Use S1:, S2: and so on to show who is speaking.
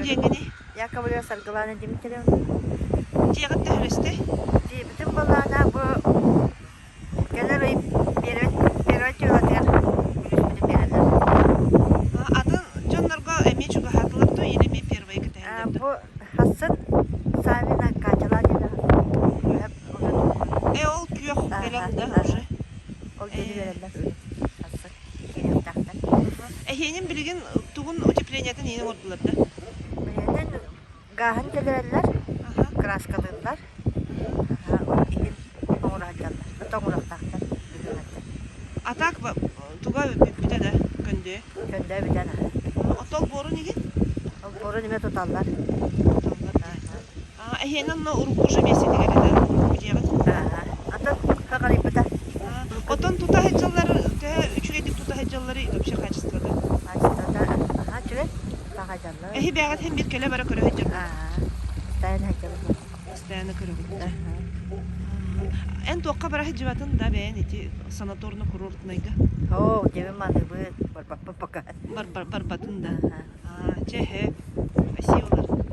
S1: диэҥҥиний?
S2: Яковлева Саргылана Дмитриевна.
S1: Дьиэҕит төһөлөстө?
S2: Дьиэбитин былаана бу кэлэр ый первый первый тюлатыгар күлүүспүтүн биэрэллэр.
S1: Атын дьоннорго эмиэ чугаһаатылар дуо или эмиэ первые кэтэһэллэр дуо?
S2: Бу хассын Савина Катяла диэн күөһэ уже
S1: Э ол күөх кэлэн да уже.
S2: Ол диэни биэрэллэр хассын киириэхтээхтэр.
S1: Эһиэнин билигин тугун утеплениетын иһин оҥордулар да?
S2: Билигин гааһын кэлэрэллэр, краскалыыллар, иһин оҥоро сылдьаллар, тоҥуруохтаахтар бүгүҥҥэттэн.
S1: А так туга бүппүтэ да көндүө?
S2: Көндөө бүтэн аһа.
S1: Отол буорун иһин?
S2: Олбуорун эмиэ туталлар.
S1: Туталлар. Эһиэнэ онно урукку уже миэстэтигэр этэ урукку дьиэҕит?
S2: Атын хаҕарыйбыта.
S1: Отон тута сылдьаллар төһө үчүгэйдик тута сылдьалларый вообще качествота?
S2: Качествота аха үчүгэй. Саҕайдаллар.
S1: Эһи бэҕэт һин бир кэлэ бара көрө сылдьар.
S2: Постоянно сылдьабыт.
S1: Постоянно көрөбүт. Эн туохха бара сылдьыбатын да бэйэн ити санаторно-курортнайга?
S2: Оо, дьэбин маныыбыт, барбаппын пока.
S1: Барбатын да. Чэ, хэ. Спасибо.